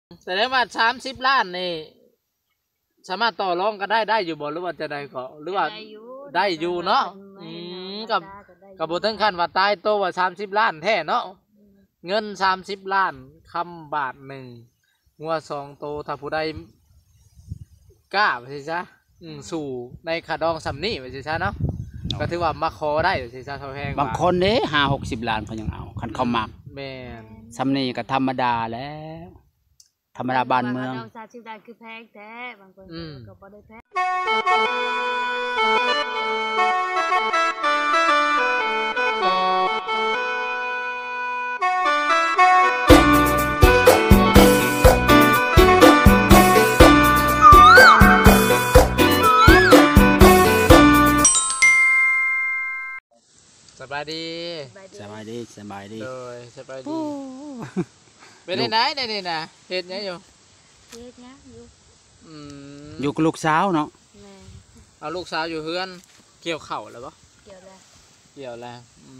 ສະແດງວ່າສາມສິບລ້ານນີ້ ສາມາດຕໍ່ລອງກັນໄດ້ ໄດ້ຢູ່ບໍ່ ຫຼືວ່າຈັ່ງໃດເກາະ ຫຼືວ່າ ກໍໄດ້ຢູ່ ໄດ້ຢູ່ເນາະ ກໍໄດ້ ອືມ ກໍ ກໍບໍ່ເຖິງຂັ້ນວ່າຕາຍໂຕວ່າສາມສິບລ້ານແທ້ເນາະ ອືມ ເງິນສາມສິບລ້ານຄຳບາດໜຶ່ງ ງົວສອງໂຕ ຖ້າຜູ້ໃດກ້າວ່າຊີ້ຊະ ອືມ ສູ້ໃນຄ່າດອງສ່ຳນີ້ວ່າຊີ້ຊະເນາະ ໂດຍ ກໍຖືວ່າມາຂໍໄດ້ວ່າຊີ້ຊະ ຊາວແພງ ບາງຄົນເດ້ ຫ້າຫົກສິບລ້ານເຂົາຍັງເອົາ ຄັນເຂົາມັກ ແມ່ນ ສ່ຳນີ້ກໍທຳມະດາແລ້ວ ທຳມະດາບ້ານເມືອງ ເອົາສາມສິບລ້ານຄືແພງແທ້ ບາງຄົນ ອືມ ກໍບໍ່ໄດ້ແພງ ສະບາຍດີ ສະບາຍດີ ສະບາຍດີ ສະບາຍດີ ໂດຍ ສະບາຍດີ ໂອ້ ເປັນຈັ່ງໃດແນວນີ້ນະ ເຮັດຫຍັງຢູ່ ເຮັດຫຍັງຢູ່ ອືມ ຢູ່ກັບລູກສາວເນາະ ແມ່ນ ເອົາລູກສາວຢູ່ເຮືອນ ກ່ຽວເຂົ້າແລ້ວບໍ່ ກ່ຽວແລ້ວ ກ່ຽວແລ້ວ ອື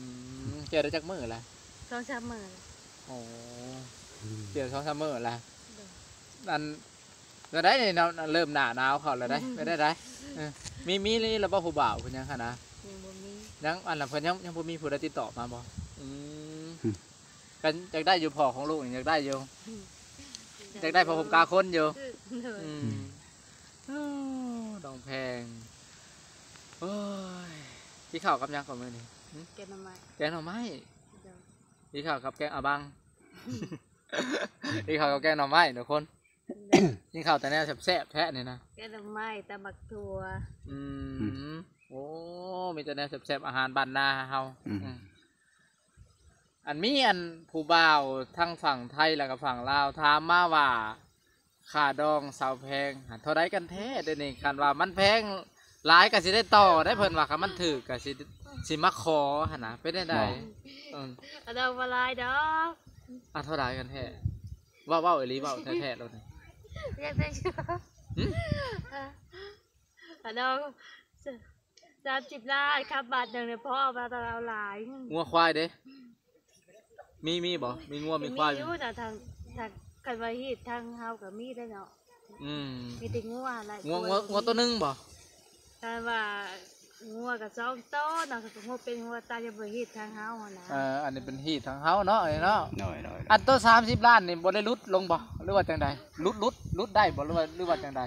ມ ກ່ຽວໄດ້ຈັກມື້ແລ້ວ ສອງສາມມື້ແລ້ວ ໂອ້ ອືມ ກ່ຽວສອງສາມມື້ແລ້ວ ໂດຍ ອັນ ແນວໃດນີ້ເນາະ ເລີ່ມໜ້າໜາວເຂົ້າແລ້ວເດ້ ອືມ ເປັນແນວໃດ ເອີ ມີ ມີແລ້ວບໍ່ຜູ້ບ່າວເພິ່ນຍັງຫັ້ນນະ ຍັງບໍ່ມີ ຍັງ ອັນນັ້ນເພິ່ນຍັງ ຍັງບໍ່ມີຜູ້ໃດຕິດຕໍ່ມາບໍ່ ອືມ ອືມ ກໍຢາກໄດ້ຢູ່ ພໍ່ຂອງລູກນີ້ຢາກໄດ້ຢູ່ ອືມ ຢາກໄດ້ຜ້າຫົ່ມກາຄົນຢູ່ ອືມ ອືມ ໂອ້ ນ້ອງແພງ ໂອ້ຍ ກິນເຂົ້າກັບຫຍັງເກາະມື້ນີ້ ຫຶ ແກງໜໍ່ໄມ້ ແກງໜໍ່ໄມ້ ໂດຍ ກິນເຂົ້າກັບແກງອາບັງ ອືມ ກິນເຂົ້າກັບແກງໜໍ່ໄມ້ທຸກຄົນ ກິນເຂົ້າແຕ່ແນວແຊບໆແທ້ນີ້ນະ ແກງໜໍ່ໄມ້ ຕຳບັກຖົ່ວ ອືມ ອືມ ໂອ້ ມີແຕ່ແນວແຊບໆ ອາຫານບ້ານນາເຮົາ ອືມ ອືມ ອັນ ມີ ອັນ ຜູ້ບ່າວທັງຝັ່ງໄທ ແລ້ວກໍຝັ່ງລາວ ຖາມມາວ່າ ຄ່າດອງສາວແພງຫັ້ນເທົ່າໃດກັນແທ້ ດຽວນີ້ ຄັນວ່າມັນແພງຫຼາຍກໍຊິໄດ້ຕໍ່ໄດ້ ເພິ່ນວ່າ ຄັນມັນຖືກກໍຊິ ຊິມາຂໍຫັ້ນນະ ເປັນແນວໃດ ບໍ່ ເອີ ຄ່າດອງບໍ່ຫຼາຍດອກ ອ່ະ ເທົ່າໃດກັນແທ້ ເວົ້າ ເວົ້າອີ່ຫຼີ ເວົ້າແທ້ໆໂລດນີ້ ຢາກໄດ້ຢູ່ ຫຶ ເອີ ຄ່າດອງ ສາມສິບລ້ານ ຄຳບາດໜຶ່ງນີ້ພໍ ບໍ່ຕ້ອງເອົາຫຼາຍ ງົວຄວາຍເດ້ ມີ ມີບໍ່ ມີງົວມີຄວາຍ ມີຢູ່ນະ ທາງ ທາງ ຄັນວ່າຮີດທາງເຮົາກໍມີໄດ້ເນາະ ອືມ ມີແຕ່ງົວແຫຼະ ງົວ ງົວ ງົວໂຕໜຶ່ງບໍ່ ຄັນວ່າງົວກໍສອງໂຕເນາະ ງົວເປັນງົວຕາຍ ບໍ່ຮີດທາງເຮົາຫັ້ນນະ ເອີ ອັນນີ້ເປັນຮີດທາງເຮົາເນາະ ອັນນີ້ເນາະ ໂດຍ ໂດຍ ອັນໂຕສາມສິບລ້ານນີ້ບໍ່ໄດ້ຫຼຸດລົງບໍ່ ຫຼືວ່າຈັ່ງໃດ ຫຼຸດ ຫຼຸດ ຫຼຸດໄດ້ບໍ່ ຫຼືວ່າ ຫຼືວ່າຈັ່ງໃດ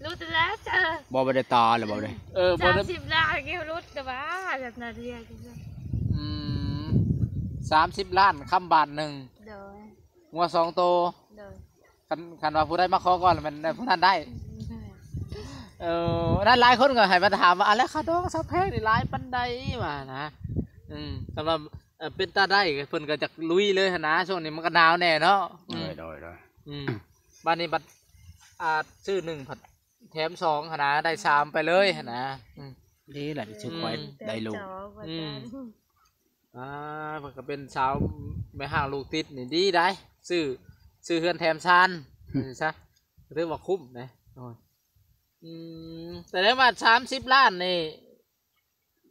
ຫຼຸດແລ້ວເຈົ້າ ບໍ່ ບໍ່ໄດ້ຕໍ່ແລ້ວບໍ່ໄດ້ ເອີ ບໍ່ໄດ້ ສາມສິບລ້ານກິວຫຼຸດແຕ່ວ່າ ແບບນັ້ນເດ ອືມ ສາມສິບລ້ານຄຳບາດໜຶ່ງ ໂດຍ ງົວສອງໂຕ ໂດຍ ຄັນ ຄັນວ່າຜູ້ໃດມາຂໍກ່ອນແມ່ນຜູ້ນັ້ນໄດ້ ອືມ ເອີ ນັ້ນຫຼາຍຄົນກໍໃຫ້ມາຖາມວ່າ ອາ ແລ້ວຄ່າດອງສາວແພງນີ້ຫຼາຍປານໃດ ວ່ານະ ອືມ ຄັນວ່າ ເອີ ເປັນຕາໄດ້ ເພິ່ນກໍຢາກລຸຍເລີຍຫັ້ນນະ ຊ່ວງນີ້ມັນກໍໜາວແດ່ເນາະ ອືມ ໂດຍ ໂດຍ ໂດຍ ອືມ ບາດນີ້ບັດ ອ່າ ຊື້ໜຶ່ງພັດ ແຖມສອງຫັ້ນນະ ໄດ້ສາມໄປເລີຍຫັ້ນນະ ອືມ ດີແຫຼະ ທີ່ສຸດ ອືມ ຂ້ອຍໄດ້ລູກ ອືມ ອ່າ ເພິ່ນກໍເປັນສາວແມ່ຮ້າງລູກຕິດນີ້ດີໄດ໋ ຊື້ ຊື້ເຮືອນແຖມຊານ ອືມ ວ່າຊັ້ນຊະ ກໍຖືວ່າຄຸ້ມເດ້ ໂອ້ຍ ອືມ ສະແດງວ່າສາມສິບລ້ານນີ້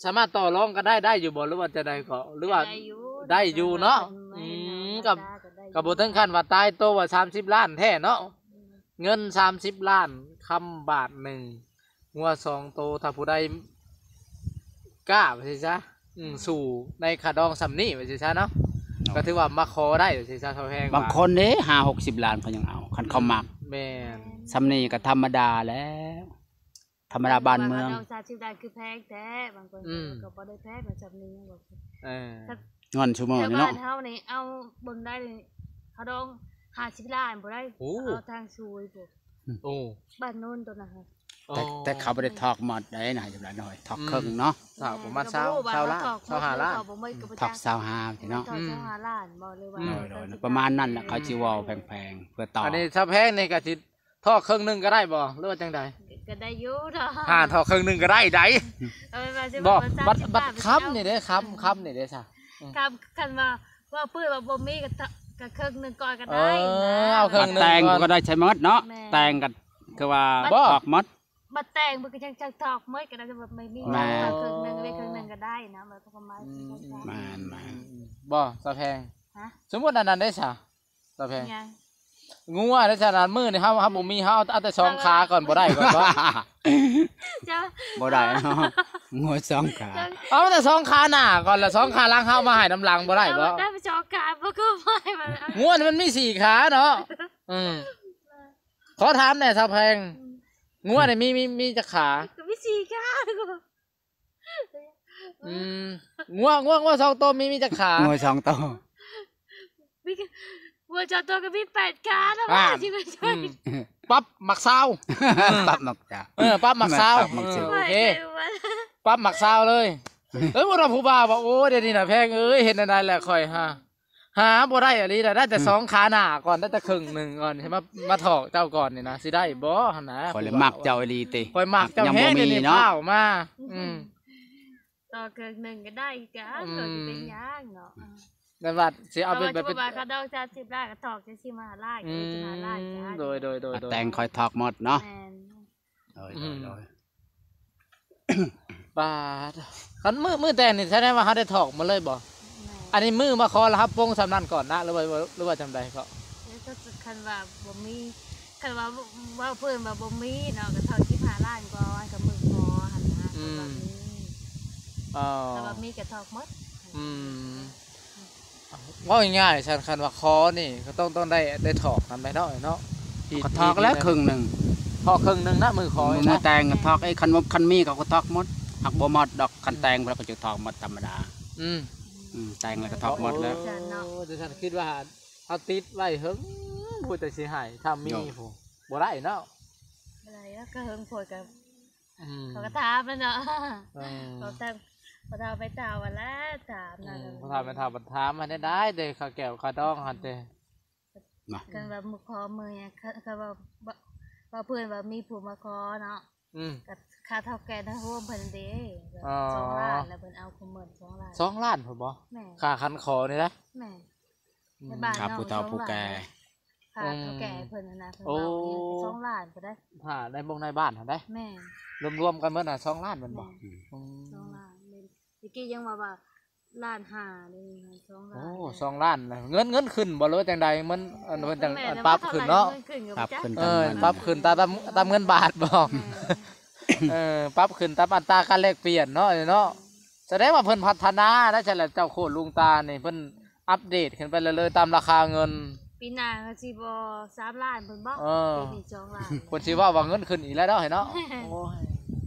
ສາມາດຕໍ່ລອງກັນໄດ້ ໄດ້ຢູ່ບໍ່ ຫຼືວ່າຈັ່ງໃດເກາະ ຫຼືວ່າ ກໍໄດ້ຢູ່ ໄດ້ຢູ່ເນາະ ອືມ ກໍ ກໍບໍ່ເຖິງຂັ້ນວ່າຕາຍໂຕວ່າສາມສິບລ້ານແທ້ເນາະ ອືມ ເງິນສາມສິບລ້ານຄຳບາດໜຶ່ງ ງົວສອງໂຕ ຖ້າຜູ້ໃດກ້າວ່າຊີ້ຊະ ອືມ ສູ້ໃນຄ່າດອງສ່ຳນີ້ວ່າຊີ້ຊະເນາະ ໂດຍ ກໍຖືວ່າມາຂໍໄດ້ວ່າຊີ້ຊະ ຊາວແພງວ່າ ບາງຄົນເດ້ ຫ້າຫົກສິບລ້ານເຂົາຍັງເອົາ ຄັນເຂົາມັກ ອືມ ແມ່ນ ສ່ຳນີ້ກໍທຳມະດາແລ້ວ ທຳມະດາບ້ານເມືອງ ເອົາສາມສິບລ້ານຄືແພງແທ້ ບາງຄົນ ອືມ ກໍບໍ່ໄດ້ແພງ ແບບສ່ຳນີ້ຍັງບໍ່ ເອີ ເງິນຊຸມື້ນີ້ເນາະ ແຖວບ້ານເຮົານີ້ ເອົາເບິ່ງໄດ້ນີ້ ເຂົາດອງຫ້າສິບລ້ານພຸ້ນໄດ໋ ໂອ້ ເອົາທາງຊຸຍພຸ້ນ ໂອ້ ບ້ານໂນນຕົວນັ້ນ ແຕ່ ອໍ ແຕ່ເຂົາບໍ່ໄດ້ຖອກໝົດໃດ໋ນະ ຈຳນວນໜ້ອຍ ຖອກເຄິ່ງເນາະ ແມ່ນ ຖອກປະມານຊາວ ຊາວລ້ານ ຊາວຫ້າລ້ານ ເຂົາບໍ່ໝົດກໍບໍ່ຈັກ ຖອກຊາວຫ້າເນາະ ອືມ ໂດຍໆ ປະມານນັ້ນແຫຼະ ເຂົາຊິເວົ້າແພງໆ ເພື່ອຕໍ່ ອັນນີ້ຊາວແພງນີ້ກໍຊິ ຖອກເຄິ່ງໜຶ່ງກໍໄດ້ບໍ່ ຫຼືວ່າຈັ່ງໃດ ກໍໄດ້ຢູ່ເນາະ ຫາຖອກເຄິ່ງໜຶ່ງກໍໄດ້ໃດ໋ ເອີ ວ່າຊິ ບໍ່ ວ່າ ບັດ ສາມສິບ ບັດ ບັດຄຳນີ້ເດ້ ຄຳ ຄຳນີ້ເດ້ຊະ ອືມ ຄຳ ຄັນວ່າ ວ່າປືດວ່າບໍ່ມີກໍ ກໍເຄິ່ງໜຶ່ງກ່ອນກໍໄດ້ ເອີ ນະ ເອົາເຄິ່ງໜຶ່ງ ບັດແຕ່ງກໍໄດ້ໃຊ້ໝົດເນາະ ແມ່ນ ແຕ່ງກໍຄືວ່າ ບໍ່ ຖອກໝົດ ບັດແຕ່ງມັນກໍຍັງຈະຖອກໝົດກໍໄດ້ ແຕ່ວ່າບໍ່ມີ ແມ່ນ ເຄິ່ງໜຶ່ງເລີຍ ເຄິ່ງໜຶ່ງກໍໄດ້ນະ ມັນກໍປະມານ ອືມ ແມ່ນໆ ອືມ ບໍ່ ສາວແພງ ຮະ ສົມມຸດອັນນັ້ນເດ້ຊະ ສາວແພງ ຫຍັງ ງົວໃນຂະໜາດມື້ນີ້ເຮົາ ເຮົາບໍ່ມີ ເຮົາເອົາ ເອົາແຕ່ສອງຂາກ່ອນ ບໍ່ໄດ້ກ່ອນບໍ່? ເຈົ້າ ບໍ່ໄດ້ເນາະ ງົວສອງຂາ ເຈົ້າ ເອົາແຕ່ສອງຂາໜ້າກ່ອນ ລະສອງຂາຫຼັງເຮົາມາໃຫ້ນຳຫຼັງບໍ່ໄດ້ບໍ່? ເອົາໄດ້ສອງຂາບໍ່ຄືໄມ້ມັນ ງົວນີ້ມັນມີສີ່ຂາເນາະ. ອືມ ຂໍຖາມແດ່ຊາວແພງ ອືມ ງົວນີ້ມີ ມີ ມີຈັກຂາ? ກໍມີສີ່ຂາ. ອືມ ງົວ ງົວ ງົວສອງໂຕມີ ມີຈັກຂາ? ງົວສອງໂຕ ມີ ງົວສອງໂຕກໍມີແປດຂານະ ອ່າ ວ່າຊິໄປໃສ່ ອືມ ປັບໝາກຊາວ ປັບໝາກຊາວ ເອີ ປັບໝາກຊາວ ແມ່ນປັບໝາກຊາວ ເອີ ໂອເຄ ໄປໄປ ປັບໝາກຊາວເລີຍ. ເອີ ບໍ່ນະ ຜູ້ບ່າວວ່າ ໂອ້ ດຽວນີ້ນະແພງເອີຍ ເຮັດແນວໃດແຫຼະຂ້ອຍຫາ ຫາບໍ່ໄດ້ອີ່ຫຼີນະ ໄດ້ແຕ່ ອືມ ສອງຂາໜ້າກ່ອນ ໄດ້ແຕ່ເຄິ່ງໜຶ່ງກ່ອນ ໃຫ້ມາ ມາຖອກເຈົ້າກ່ອນນີ້ນະ ຊິໄດ້ບໍ່ຫັ້ນນະ? ຂ້ອຍລະມັກເຈົ້າອີ່ຫຼີຕິ ຂ້ອຍມັກເຈົ້າແຮງ ດຽວນີ້ຟ້າວມາ ອືມ ອືມ ຕໍ່ເຄິ່ງໜຶ່ງກໍໄດ້ຄືກັນ ອືມ ກໍຊິເປັນຫຍັງເນາະ ແຕ່ວ່າຊິເອົາເປັນແບບ ເພາະວ່າ ເພາະວ່າເຂົາດອກສາມສິບລ້ານ ກໍຖອກແຕ່ສິບຫ້າລ້ານ ອືມ ສິບຫ້າລ້ານ ໂດຍ ໂດຍ ໂດຍ ແຕ່ງຂ້ອຍຖອກໝົດເນາະ ແມ່ນ ໂດຍ ອືມ ໂດຍ ໂດຍ ບາດ ຄັນມື້ ມື້ແຕ່ງນີ້ ສະແດງວ່າເຮົາໄດ້ຖອກໝົດເລີຍບໍ່? ແມ່ນ ອັນນີ້ມື້ມາຂໍລະຮັບປົງສ່ຳນັ້ນກ່ອນນະ ຫຼືວ່າ ຫຼືວ່າຈັ່ງໃດເກາະ? ແລ້ວກໍຄັນວ່າບໍ່ມີ ຄັນວ່າເວົ້າເພິ່ນວ່າບໍ່ມີເນາະ ກໍຖອກສິບຫ້າລ້ານກ່ອນ ກັບມື້ຂໍຫັ້ນນະ ອືມ ຄັນວ່າມີ ເອີ ຄັນວ່າມີກໍຖອກໝົດ ອືມ ເວົ້າງ່າຍໆ ຊັ້ນ ຄັນວ່າຂໍນີ້ກໍຕ້ອງ ຕ້ອງໄດ້ ໄດ້ຖອກນຳໄດ໋ເນາະ ເນາະ ກໍຖອກແລ້ວເຄິ່ງໜຶ່ງ ຖອກເຄິ່ງໜຶ່ງນະ ມື້ຂໍ ມື້ແຕ່ງກໍຖອກ ເອີ ຄັນ ຄັນມີເຂົາກໍຖອກໝົດ ຫາກບໍ່ໝົດດອກ ຄັນແຕ່ງເພິ່ນກໍຈະຖອກໝົດທຳມະດາ ອືມ ອືມ ແຕ່ງແລ້ວກໍຖອກໝົດແລ້ວ ໂອ້ ຈັ່ງຊັ້ນເນາະ ໂອ້ ຈັ່ງຊັ້ນຄິດວ່າເຮົາຕິດໄວ້ເຫິງພຸ້ນ ແຕ່ຊິໃຫ້ ຖ້າມີ ໂຍ ພຸ້ນ ບໍ່ໄດ້ເນາະ ບໍ່ໄດ້ ກໍເຫິງໂພດກໍ ອືມ ເຂົາກໍຖາມແລ້ວເນາະ ເອີ ເຂົາຖາມ ພໍ່ເຖົ້າແມ່ເຖົ້າຫັ້ນແຫຼະຖາມ ອືມ ນັ້ນແຫຼະ ພໍ່ເຖົ້າແມ່ເຖົ້າເພິ່ນຖາມຫັ້ນໄດ້ ແຕ່ຄ່າແກ້ວຄ່າດອງຫັ້ນເດ້ ນະ ຄັນວ່າມື້ຂໍມື້ຫຍັງ ຄັນ ຄັນວ່າ ວ່າ ວ່າເພິ່ນວ່າມີຜູ້ມາຂໍເນາະ ອືມ ກໍຄ່າເຖົ້າແກ່ນະໂຮມເພິ່ນເດ້ ອໍ ສອງລ້ານ ແລ້ວເພິ່ນເອົາຂອງເພິ່ນສອງລ້ານ ສອງລ້ານພຸ້ນບໍ່? ແມ່ນ ຄ່າຂັນຂໍນີ້ນະ ແມ່ນ ອືມ ໃນບ້ານ ຄ່າຜູ້ເຖົ້າຜູ້ແກ່ ຄ່າເຖົ້າແກ່ເພິ່ນຫັ້ນນະ ເພິ່ນເວົ້າຫຍັງ ໂອ້ ສອງລ້ານພຸ້ນໃດ໋ ຖ້າໃນໝູ່ໃນບ້ານຫັ້ນໃດ໋ ແມ່ນ ລວມໆກັນໝົດນະ ສອງລ້ານແມ່ນບໍ່? ແມ່ນ ອືມ ສອງລ້ານ ແມ່ນ ຕະກີ້ຍັງວ່າ ວ່າລ້ານຫ້າເດ້ ສອງລ້ານ ໂອ້ ສອງລ້ານນະ ເງິນ ເງິນຂຶ້ນບໍ່ ຫຼືວ່າຈັ່ງໃດ? ມັນ ອັນ ເພິ່ນຈັ່ງ ແມ່ນ ປັບຂຶ້ນເນາະ ເງິນຂຶ້ນກໍບໍ່ຈັກ ປັບຂຶ້ນ ເອີ ຕາມເງິນ ປັບຂຶ້ນຕາມ ຕາມເງິນບາດບໍ່? ແມ່ນ ເອີ ປັບຂຶ້ນຕາມອັດຕາການແລກປ່ຽນເນາະ ເນາະ ສະແດງວ່າເພິ່ນພັດທະນາໄດ໋ ຊັ້ນແຫຼະ ເຈົ້າໂຄດລຸງຕານີ້ ເພິ່ນອັບເດດຂຶ້ນໄປເລື້ອຍໆ ຕາມລາຄາເງິນ ປີໜ້າກໍຊິບໍ່ສາມລ້ານພຸ້ນບໍ່? ເອີ ປີນີ້ສອງລ້ານ ເພິ່ນຊິເວົ້າວ່າເງິນຂຶ້ນອີກແລ້ວເນາະ ເນາະ ໂອ້ຍ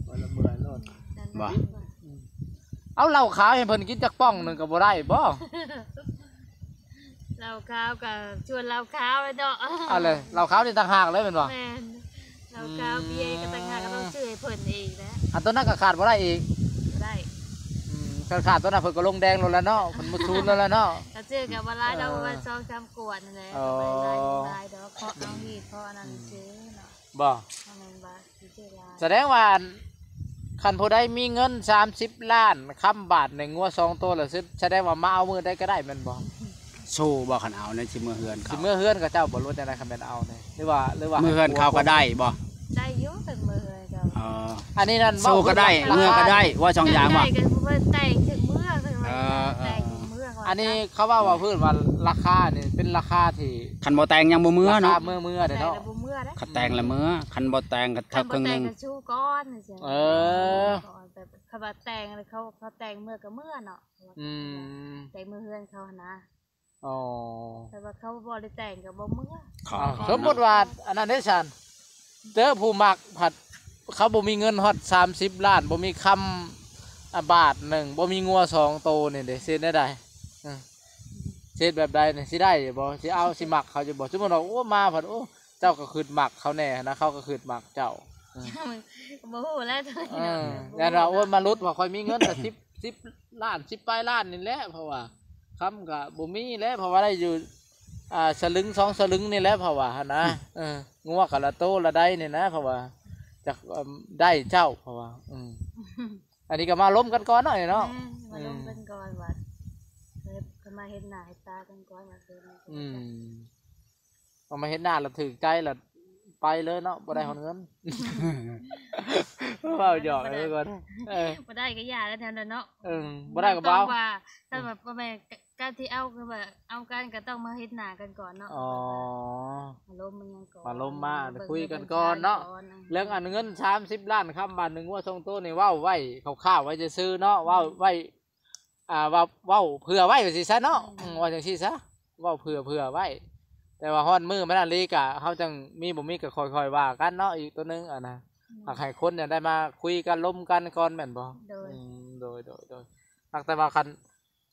ບໍ່ລະເມື່ອຍໂລດ ນັ້ນ ບໍ່ ແຫຼະ ອືມ ເອົາເຫຼົ້າຂາວໃຫ້ເພິ່ນກິນຈັກປ່ອງໜຶ່ງກໍບໍ່ໄດ້ບໍ່? ເຫຼົ້າຂາວກໍຊວນເຫຼົ້າຂາວແລ້ວເນາະ ເອົາເລີຍ ເຫຼົ້າຂາວນີ້ຕ່າງຫາກເລີຍແມ່ນບໍ່? ແມ່ນ ເຫຼົ້າຂາວ ອືມ ເບຍກໍຕ່າງຫາກ ກໍຕ້ອງຊື້ໃຫ້ເພິ່ນອີກແຫຼະ ອັນໂຕນັ້ນກໍຂາດບໍ່ໄດ້ອີກ ບໍ່ໄດ້ ອືມ ຄັນຂາດໂຕນັ້ນເພິ່ນກໍລົງແດງໂລດແລ້ວເນາະ ເພິ່ນໝົດສູນໂລດແລ້ວເນາະ ກໍຊື້ກັບວ່າຫຼາຍດອກ ເອີ ປະມານສອງສາມຂວດນັ້ນແຫຼະ ອໍ ກໍບໍ່ໄດ້ຫຼາຍ ບໍ່ໄດ້ຫຼາຍດອກ ເພາະເຮົາຮີດເພາະອັນນັ້ນ ອືມ ຊື່ເນາະ ບໍ່ ເພາະແມ່ນວ່າຊິຊື້ຫຼາຍ ສະແດງວ່າ ຄັນຜູ້ໃດມີເງິນສາມສິບລ້ານຄຳບາດໜຶ່ງ ງົວສອງໂຕລະ ສະແດງວ່າມາເອົາມື້ໃດກໍໄດ້ແມ່ນບໍ່? ໂຊບໍ່ ຄັນເອົາໃນຊິເມືອເຮືອນເຂົາ ຊິເມືອເຮືອນເຂົາເຈົ້າບໍ່ ຫຼືວ່າຈັ່ງໃດ ຄັນແມ່ນເອົານີ້ ຫຼືວ່າ ຫຼືວ່າເມືອເຮືອນເຂົາກໍໄດ້ບໍ່? ໄດ້ຢູ່ ຄັນເມືອເຮືອນເຂົາ ເອີ ອັນນີ້ນັ້ນ ໂຊກໍໄດ້ ເມືອກໍໄດ້ ເວົ້າສອງຢ່າງບໍ່? ໄດ້ກໍເພິ່ນແຕ່ງເຖິງເມືອ ເພິ່ນວ່າ ເອີ ແຕ່ງເຖິງເມືອ ເຂົາວ່າ ອັນນີ້ເຂົາເວົ້າວ່າເພິ່ນວ່າລາຄານີ້ເປັນລາຄາທີ່ ຄັນບໍ່ແຕ່ງຍັງບໍ່ເມືອເນາະ ລາຄາເມືອ ເມືອເດ້ເນາະ ແຕ່ງແລ້ວບໍ່ເມືອເດ້ ຄັນແຕ່ງລະເມືອ ຄັນບໍ່ແຕ່ງກໍເທົ່າເຄິ່ງໜຶ່ງ ຄັນບໍ່ແຕ່ງກໍຊູກ່ອນ ເອີ ແບບ ຄັນວ່າແຕ່ງແລ້ວເຂົາ ເຂົາແຕ່ງເມືອກໍເມືອເນາະ ອືມ ແຕ່ງເມືອເຮືອນເຂົາຫັ້ນນະ ອໍ ແຕ່ວ່າເຂົາບໍ່ໄດ້ແຕ່ງກໍບໍ່ເມືອ ອ່າ ສົມມຸດວ່າອັນນັ້ນເດ້ຊັ້ນ ເຈີຜູ້ມັກພັດ ເຂົາບໍ່ມີເງິນຮອດສາມສິບລ້ານ ບໍ່ມີຄຳ ອາ ບາດໜຶ່ງ ບໍ່ມີງົວສອງໂຕນີ້ເດ້ ຊິເຮັດແນວໃດ? ເອີ ຊິເຮັດແບບໃດນີ້ ຊິໄດ້ຢູ່ບໍ່? ຊິເອົາ ຊິມັກເຂົາຢູ່ບໍ່? ສົມມຸດວ່າ ໂອ້ ມາພັດ ໂອ້ ເຈົ້າກໍຄຶດມັກເຂົາແດ່ຫັ້ນນະ ເຂົາກໍຄຶດມັກເຈົ້າ ເອີ ກໍບໍ່ຮູ້ແຫຼະ ເອີ ຢ້ານວ່າ ໂອ້ຍ ມາຫຼຸດວ່າຂ້ອຍມີເງິນແຕ່ສິບ ສິບລ້ານ ສິບປາຍລ້ານນີ້ແຫຼະ ເພາະວ່າຄຳກໍບໍ່ມີແຫຼະ ເພາະວ່າໄດ້ຢູ່ ອ່າ ສະລຶງສອງສະລຶງນີ້ແຫຼະ ເພາະວ່າຫັ້ນນະ ອືມ ເອີ ງົວກໍລະໂຕລະໃດນີ້ນະ ເພາະວ່າຈະ ເອີ່ມ ໄດ້ເຈົ້າ ເພາະວ່າ ອືມ ອັນນີ້ກໍມາລົມກັນກ່ອນເນາະ ເນາະ ແມ່ນ ມາລົມກັນກ່ອນວ່າ ເອີ ກໍມາເຫັນໜ້າເຫັນຕາກັນກ່ອນວ່າ ອືມ ເອົາມາເຫັນໜ້າແລ້ວຖືກໃຈແລ້ວໄປເລີຍເນາະ ບໍ່ໄດ້ຮອດເງິນ ເວົ້າຫຍອກເລີຍກ່ອນ ເອີ ບໍ່ໄດ້ກໍຢ່າແລ້ວແນວນັ້ນເນາະ ເອີ ບໍ່ໄດ້ກໍເບົາ ວ່າ ຖ້າແບບວ່າແມ່ນ ການທີ່ເອົາ ຄືວ່າເອົາກັນກໍຕ້ອງມາເຫັນໜ້າກັນກ່ອນເນາະ. ອໍ ມາລົມມາຫຍັງກ່ອນ ມາລົມມາ ເບິ່ງ ຄຸຍກັນກ່ອນເນາະ ເລື່ອງອັນເງິນສາມສິບລ້ານ ຄຳວ່າໜຶ່ງງົວສອງໂຕນີ້ ເວົ້າໄວ້ຄ່າວໆໄວ້ຊື່ໆເນາະ ເວົ້າໄວ້ ອ່າ ເວົ້າ ເວົ້າເຜື່ອໄວ້ວ່າຊີ້ຊະເນາະ. ອືມ ອືມ ວ່າຈັ່ງຊີ້ຊະ ເວົ້າເຜື່ອ ເຜື່ອໄວ້ ແຕ່ວ່າຮອດມື້ມັນອີ່ຫຼີກະ ເຮົາຈັ່ງມີບໍ່ມີກະຄ່ອຍໆວ່າກັນເນາະ. ອີກໂຕໜຶ່ງອັນນະ ອືມ ຫາກໃຫ້ຄົນນີ້ໄດ້ມາຄຸຍກັນລົມກັນກ່ອນແມ່ນບໍ່? ໂດຍ ອືມ ໂດຍ ໂດຍ ໂດຍ ຫາກແຕ່ວ່າຄັນ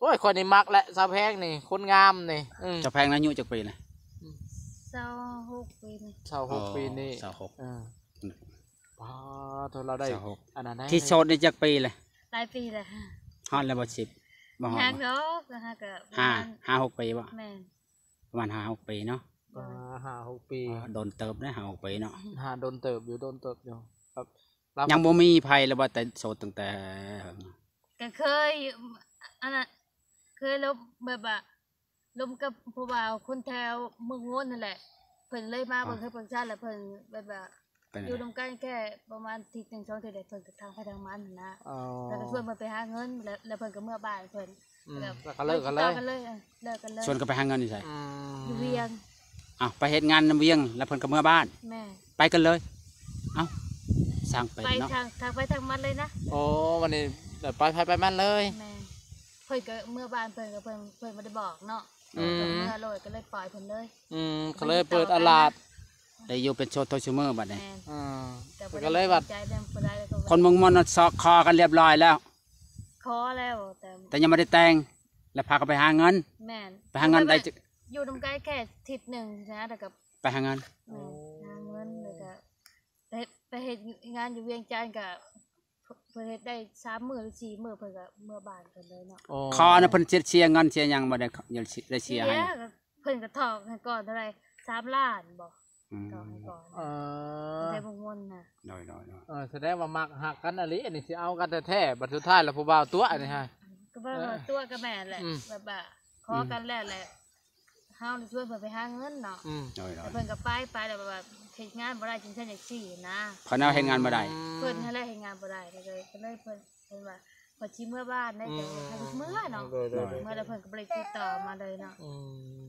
ໂອ້ຍ ຂ້ອຍນີ້ມັກແຫຼະ ສາວແພງນີ້ ຄົນງາມນີ້. ອືມ ສາວແພງອາຍຸຈັກປີນະ? ອືມ ຊາວຫົກປີນີ້ ຊາວຫົກປີນີ້ ຊາວຫົກ ເອີ ອືມ ປ້າໂທ້ ລາວໄດ້ຊາວຫົກ ອັນນັ້ນ ທີ່ໂສດນີ້ຈັກປີແລ້ວ? ຫຼາຍປີແລ້ວ ຮອດແລ້ວບໍ່ ສິບ ບໍ່ຮອດ ຍັງດອກ ຫາກະ ຫ້າ ປະມານ ຫ້າຫົກປີບໍ່? ແມ່ນ ປະມານຫ້າຫົກປີເນາະ. ໂດຍ ອ່າ ຫ້າຫົກປີ ອໍ ດົນເຕີບເດ້ ຫ້າຫົກປີເນາະ. ຫາ ດົນເຕີບຢູ່ ດົນເຕີບຢູ່ ແບບ ຍັງບໍ່ມີໃຜ ຫຼືວ່າແຕ່ໂສດຕັ້ງແຕ່ ກໍເຄີຍ ອັນນັ້ນ ເຄີຍລົມ ແບບວ່າລົມກັບຜູ້ບ່າວຄົນແຖວເມືອງໂງນຫັ້ນແຫຼະ ເພິ່ນເລີຍມາເບິ່ງເຮືອນເບິ່ງຊານ ແລ້ວເພິ່ນແບບວ່າ ເປັນ ຢູ່ນຳກັນແຄ່ປະມານທິດໜຶ່ງສອງທິດ ແລ້ວເພິ່ນກໍທາງໃຜທາງມັນຫັ້ນນະ. ອໍ ແລ້ວກໍຊວນເພິ່ນໄປຫາເງິນ ແລ້ວ ແລ້ວເພິ່ນກໍເມືອບ້ານເພິ່ນ ອືມ ແລ້ວກໍເລີກກັນເລີຍ ເລີກກັນເລີຍ ເອີ ເລີກກັນເລີຍ. ຊວນກັນໄປຫາເງິນຢູ່ໃສ? ອືມ ຢູ່ວຽງ. ອ້າວ ໄປເຮັດງານນຳວຽງ ແລ້ວເພິ່ນກໍເມືອບ້ານ? ແມ່ນ ໄປກັນເລີຍ. ເອົ້າ ຊ່າງເປັນເນາະ ໄປທາງ ທາງໃຜທາງມັນເລີຍນະ. ໂອ້ ວັນນີ້ໄປໃຜໄປມັນເລີຍ. ແມ່ນ ເພິ່ນກໍເມືອບ້ານເພິ່ນ ກໍເພິ່ນ ເພິ່ນບໍ່ໄດ້ບອກເນາະ. ອືມ ເພິ່ນເມືອໂລດ ກໍເລີຍປ່ອຍເພິ່ນເລີຍ. ອືມ ກໍເລີຍເປີດຕະຫຼາດ ໄດ້ຢູ່ເປັນໂສດເທົ່າຊຸມື້ບັດນີ້. ແມ່ນ ອ່າ ກໍເລີຍວ່າ ຄົນເມືອງໂງນຊອກຂໍກັນລຽບລ້ອຍແລ້ວ. ຂໍແລ້ວ ແຕ່ ແຕ່ຍັງບໍ່ໄດ້ແຕ່ງ ແລ້ວພາກັນໄປຫາເງິນ. ແມ່ນ ໄປຫາເງິນໄດ້ ຢູ່ນຳກັນແຄ່ທິດໜຶ່ງນະ ແລ້ວກໍໄປຫາເງິນ. ແມ່ນ ຫາເງິນ ແລ້ວກໍໄປ ໄປເຮັດງານຢູ່ວຽງຈັນ ກໍເພິ່ນເຮັດໄດ້ສາມມື້ຫຼືສີ່ມື້ ເພິ່ນກໍເມືອບ້ານເພິ່ນເລີຍເນາະ. ອໍ ຂໍນະ ເພິ່ນເສຍເງິນເສຍຫຍັງບໍ່? ໄດ້ ໄດ້ເສຍໃຫ້ ເພິ່ນກໍຖອກໃຫ້ກ່ອນເທົ່າໃດ ສາມລ້ານບໍ່? ອືມ ຖອກໃຫ້ກ່ອນ ເອີ ໄດ້ບໍ່ມ່ວນນະ. ໂດຍໆໆ ເອີ ສະແດງວ່າມັກຮັກກັນອີ່ຫຼີ ອັນນີ້ຊິເອົາກັນແທ້ໆ ບັດສຸດທ້າຍແລ້ວຜູ້ບ່າວຕົວະອັນນີ້ຮະ. ກໍແບບວ່າຕົວະກໍແມ່ນແຫຼະ ອືມ ແບບວ່າຂໍກັນແລ້ວແຫຼະ ເຮົານີ້ຊວນເພິ່ນໄປຫາເງິນເນາະ. ອືມ ໂດຍໆ ແລ້ວເພິ່ນກໍໄປ ໄປແລ້ວແບບວ່າເຮັດງານບໍ່ໄດ້ ຈັ່ງຊັ້ນຈັ່ງຊີ້ນະ. ເພິ່ນເອົາເຮັດງານບໍ່ໄດ້ ອືມ ເພິ່ນຫັ້ນແຫຼະເຮັດງານບໍ່ໄດ້ ກໍເລີຍ ກໍເລີຍເພິ່ນ ເພິ່ນວ່າເພິ່ນຊິເມືອບ້ານໄດ້ ອືມ ກໍໃຫ້ເພິ່ນເມືອເນາະ. ໂດຍໆ ເມືອແລ້ວເພິ່ນກໍບໍ່ໄດ້ຕິດຕໍ່ມາເລີຍເນາະ. ອືມ